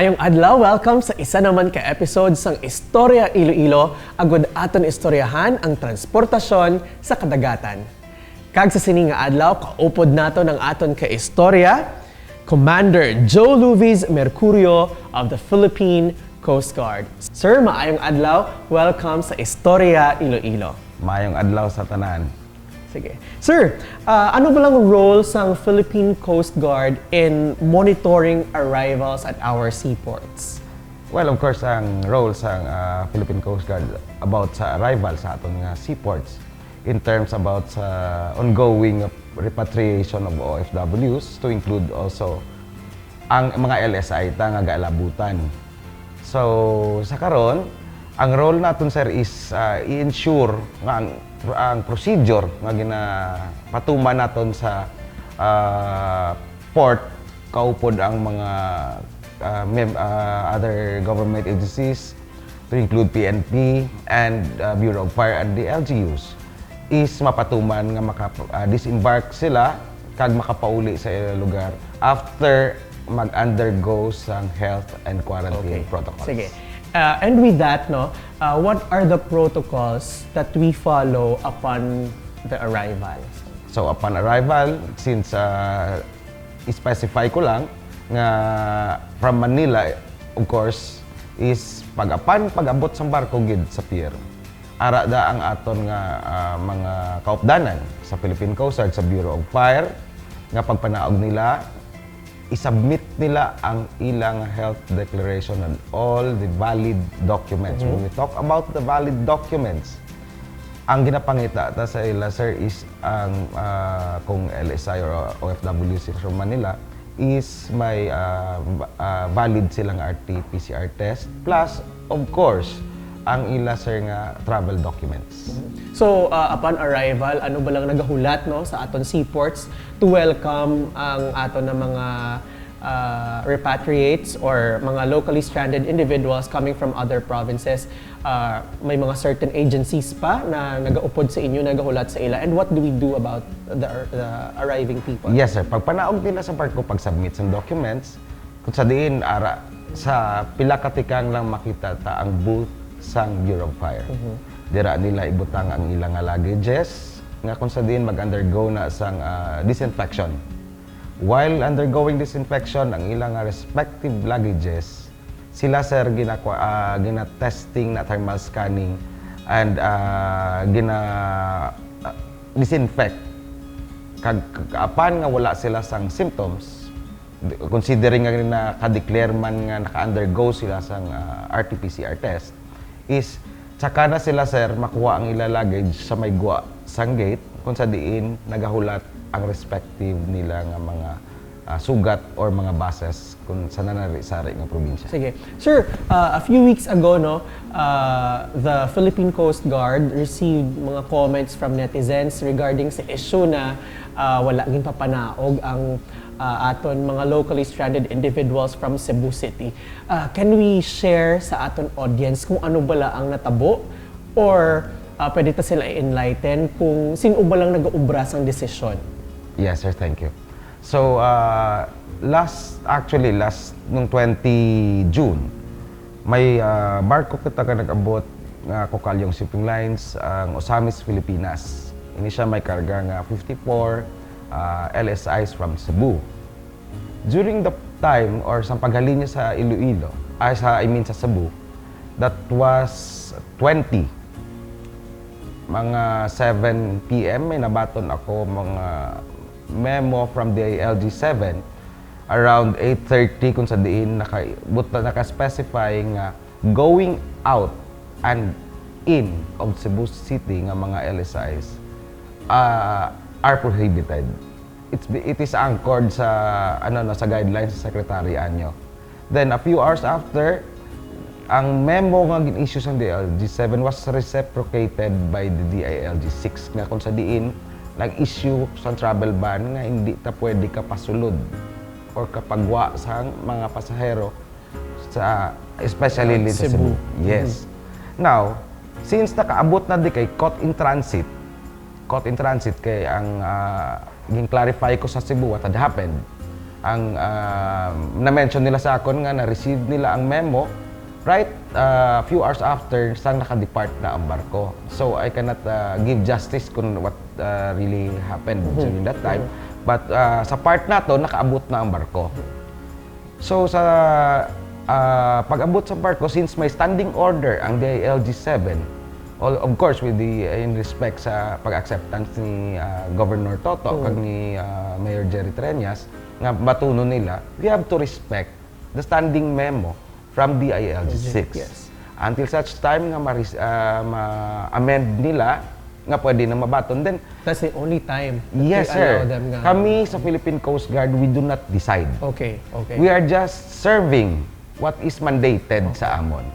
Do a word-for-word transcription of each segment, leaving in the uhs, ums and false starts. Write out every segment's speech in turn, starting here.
Maayong adlaw, welcome sa isa naman ka episode sang Istorya Iloilo, agud aton istoryahan ang transportasyon sa kadagatan. Kag sa sini nga adlaw, kaupod naton ang aton kaistorya, Commander Joe Luvis Mercurio of the Philippine Coast Guard. Sir, maayong adlaw. Welcome sa Istorya Iloilo. Maayong adlaw sa tanan. Sige. Sir, ah, ano ba lang role sang Philippine Coast Guard in monitoring arrivals at our seaports? Well, of course, ang role sang, ah, Philippine Coast Guard about sa arrival sa aton nga seaports in terms about sa ongoing repatriation of O F Ws, to include also ang mga L S I ta nga gaalabutan. So, sa karon, ang role naton, sir, is, ah, i-ensure nga ang, ang procedure nga ginapatuman naton sa, ah, port, kaupod ang mga, ah, mem-, ah, other government agencies, to include P N P and, ah, Bureau of Fire and the L G Us, is mapatuman nga maka-, ah, disembark sila kag makapauli sa ila lugar after mag-undergo sang health and quarantine Okay. protocols. Sige. Uh, and with that, no, uh, what are the protocols that we follow upon the arrival? So, upon arrival, since, uh, i-specify ko lang nga from Manila, of course, is pag-apan, pag-abot sang barko gid sa pier. Ara da ang aton nga, ah, mga kaupdanan sa Philippine Coast Guard, sa Bureau of Fire, nga pagpanaog nila, i-submit nila ang ilang health declaration and all the valid documents. Mhm. When we talk about the valid documents, ang ginapangita ta sa ila, sir, is ang, ah, kung L S I or O F W sila from Manila, is may, ah, va-, ah, valid silang R T P C R test. Plus, of course, ang ila, sir, nga travel documents. So, ah, upon arrival, ano ba lang nagahulat, no, sa aton seaports to welcome ang aton na mga, ah, repatriates or mga locally stranded individuals coming from other provinces? Ah, may mga certain agencies pa na nagaupod sa inyo, nagahulat sa ila. And what do we do about the, the arriving people? Yes, sir. Pagpanaog nila sa barko, pag-submit sa documents, kung sa diin, ara, sa pila ka tikang lang makita ta ang booth sang Bureau of Fire. Mhm. Dira nila ibutang ang ila nga luggages, nga kung sa diin mag-undergo na sang, ah, disinfection. While undergoing disinfection, ang ila nga respective luggages, sila, sir, ginakwa-, ah, gina-testing na thermal scanning and, ah, gina-, ah, disinfect. Kag, kag apan nga wala sila sang symptoms, di-, considering nga naka-declare man nga naka-undergo sila sang, ah, R T P C R test, is tsaka na sila, sir, makuha ang ila luggage sa may gwa sang gate kung sa diin nagahulat ang respective nila nga mga, ah, sugat or mga buses kung sa nanari-sari nga probinsya. Sige. Sir, uh, a few weeks ago, no, uh, the Philippine Coast Guard received mga comments from netizens regarding sa issue na, uh, wala ginpapanaog ang, uh, aton mga locally stranded individuals from Cebu City. Uh, can we share sa aton audience kung ano bala ang natabo? Or, uh, pwede ta sila i-enlighten kung sin-o ba lang nagaubra sang desisyon? Yes, sir. Thank you. So, ah, last, actually, last nung twenty June, may, ah, barko kita nga nag-abot nga Kokalyong Shipping Lines, ang Osamis Filipinas. Ini siya may karga nga fifty-four, ah, L S Is from Cebu. During the time or sa paghalin niya sa Iloilo, ay sa, I mean, sa Cebu, that was twenty. Mga seven P M may nabaton ako, mga memo from the I L G seven around eight thirty, kung sa diin naka-, buta-, naka-specify nga going out and in of Cebu City nga mga L S Is, ah, are prohibited. It's, it is anchored sa, ano, no, sa guidelines sa Secretary Anyo. Then, a few hours after, ang memo nga gin-issue sang D I L G seven was reciprocated by the D I L G six, nga kung sa diin nag-issue sa travel ban nga hindi ta pwede kapasulod or kapagwa sang mga pasahero sa, especially Sa sa Cebu. Cebu. Yes. Mhm. Now, since nakaabot na di kay caught in transit, caught in transit kay ang, ah, gin-clarify ko sa Cebu what had happened. Ang, ah, na-mention nila sa akon nga na-receive nila ang memo right, ah, few hours after sang naka-depart na ang barko. So, I cannot, ah, give justice kung what, ah, really happened Mhm. during that time. Mhm. But, ah, sa part nato, nakaabot na ang barko. So, sa, ah, pag-abot sa barko, since may standing order ang D I L G seven, all, of course, with the, in respect sa pag-acceptance ni, ah, Governor Toto Mm. kag ni, ah, Mayor Jerry Treñas, nga batunon nila, we have to respect the standing memo from D I L G six. Yes. Until such time nga maris-, ah, ma-amend nila nga pwede na mabaton, then That's the only time that Yes, we allow sir. them nga Kami sa Philippine Coast Guard, we do not decide. Okay, okay. We are just serving what is mandated Okay. sa amon.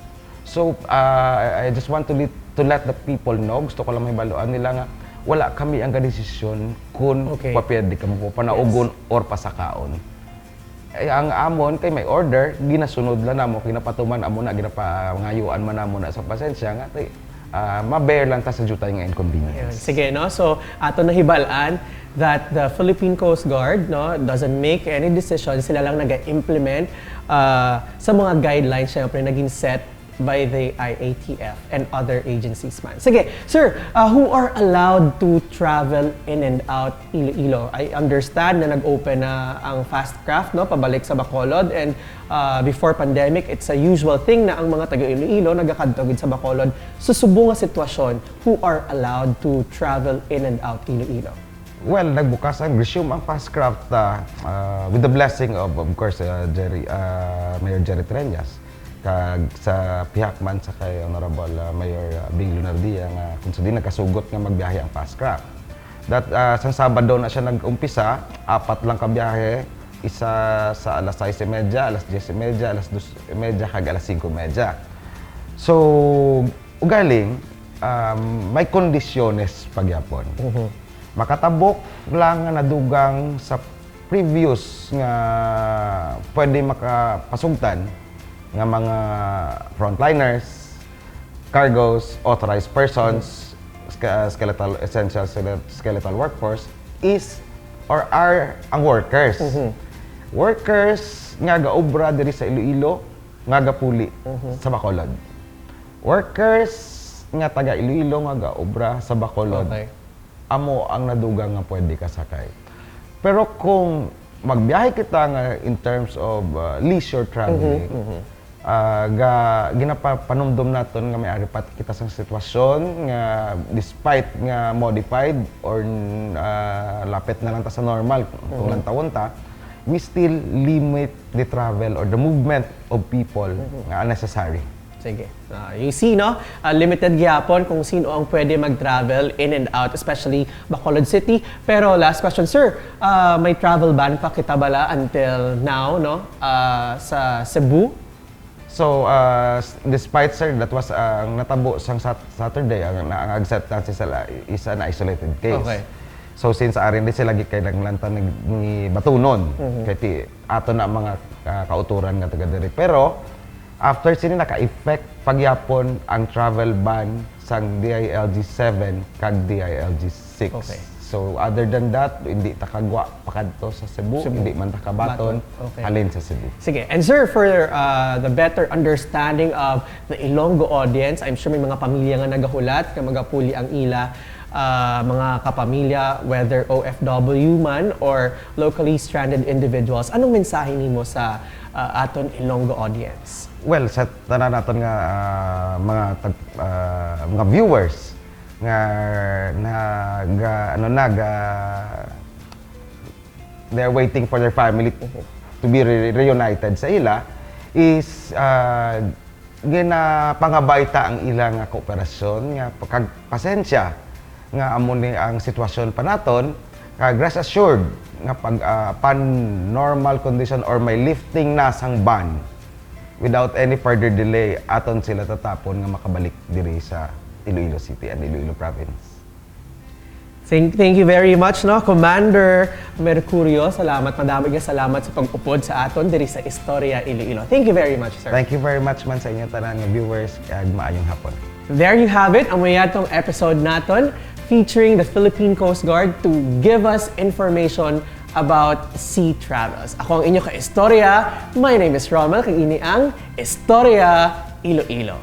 So, ah, I I just want to let, to let the people know, gusto ko lang mahibaluan nila nga wala kami ang gadesisyon kung Okay. papwede kamo panaugon Yes. or pasakaon. Eh, ang amon kay may order, ginasunod lang namo, ginapatuman amo na, ginapangayuan man namo na sa pasensya nga, tay, ah, ma-bear lang ta sa diutay nga Ayun. inconvenience. Sige, no? So, ato nahibal-an that the Philippine Coast Guard, no, doesn't make any decision. Sila lang naga-implement, ah, sa mga guidelines, syempre, naging set by the I A T F and other agencies man. Sige, sir, uh, who are allowed to travel in and out Iloilo? I understand na nag-open na ang Fast Craft, no, pabalik sa Bacolod, and, uh, before pandemic, it's a usual thing na ang mga taga Iloilo nagakadto gid sa Bacolod. Sa subong nga sitwasyon, who are allowed to travel in and out Iloilo? Well, nagbukas ang, resume ang Fast Craft, ah, ah, with the blessing of, of course, ah, Jerry, ah, Mayor Jerry Treñas, kag sa pihak man sa kay Honorable, ah, Mayor, ah, Bing Lunardia nga kung sa di nagkasugot nga magbiyahe ang Fast Craft. That, ah, sang Sabado na siya nag-umpisa, apat lang ka biyahe, isa sa alas sais y media, alas diyes y media, alas dos y media, kag alas singko y media. So, ugaling, um, may kondisyones pa gyapon. Mhm. Makatabok lang nga nadugang sa previous nga pwede makapasugtan nga mga frontliners, cargos, authorized persons, ske-, skeletal, essential skele-, skeletal workforce is or are ang workers. Mhm. Workers nga gaobra diri sa Iloilo, nga gapuli Mhm. sa Bacolod. Workers nga taga Iloilo nga gaobra sa Bacolod. Okay. Amo ang nadugang nga pwede kasakay. Pero kung magbiyahe kita nga in terms of, uh, leisure traveling, Mhm, mhm. ah, ga-, ginapapanumdom naton nga may ari pa kita sa sitwasyon nga despite nga modified or, ah, lapit na lang ta sa normal, kung Mhm. lantawon ta, we still limit the travel or the movement of people Mhm. nga unnecessary. Sige. Ah, you see, no? Ah, limited gyapon kung sino ang pwede mag-travel in and out, especially Bacolod City. Pero last question, sir. Ah, may travel ban pa kita bala until now, no? Ah, sa Cebu? So, ah, s-, despite, sir, that was, ah, ang natabo sang Sat-, Saturday, ang, na, ang acceptance is, a, is an isolated case. Okay. So, since ari di sila gi-, kay naglantan ni, ni batunon, Mhm. kay ti-, ato na mga, ah, kauturan nga taga diri. Pero, after sini, naka-effect pagyapon ang travel ban sang D I L G seven kag D I L G six. Okay. So, other than that, hindi ta kagwa pakadto sa Cebu, Cebu. Hindi man ta kabaton, Baton. Okay. halin sa Cebu. Sige. And sir, for, uh, the better understanding of the Ilonggo audience, I'm sure may mga pamilya nga nagahulat nga magapuli ang ila, uh, mga kapamilya, whether O F W man or locally stranded individuals. Anong mensahe nimo sa, uh, aton Ilonggo audience? Well, sa tanan naton nga, uh, mga tag-, uh, mga viewers, nga naga-, ano, naga-, they're waiting for their family to be re-, reunited sa ila is, ah, ginapangabay ta ang ila nga kooperasyon nga pagkagpasensya nga amo ni ang sitwasyon pa naton, kag rest assured nga pag, ah, pan normal condition or may lifting na sang ban, without any further delay, aton sila tatapon nga makabalik diri sa Iloilo City and Iloilo Province. Thank, thank you very much, no, Commander Mercurio. Salamat, madamo nga salamat sa pag-upod sa aton diri sa Istorya Iloilo. Thank you very much, sir. Thank you very much man sa inyo tanan nga viewers, kag maayong hapon. There you have it, amo ya tong episode naton featuring the Philippine Coast Guard to give us information about sea travels. Ako ang inyo ka-istorya. My name is Romel, kag ini ang Istorya Iloilo.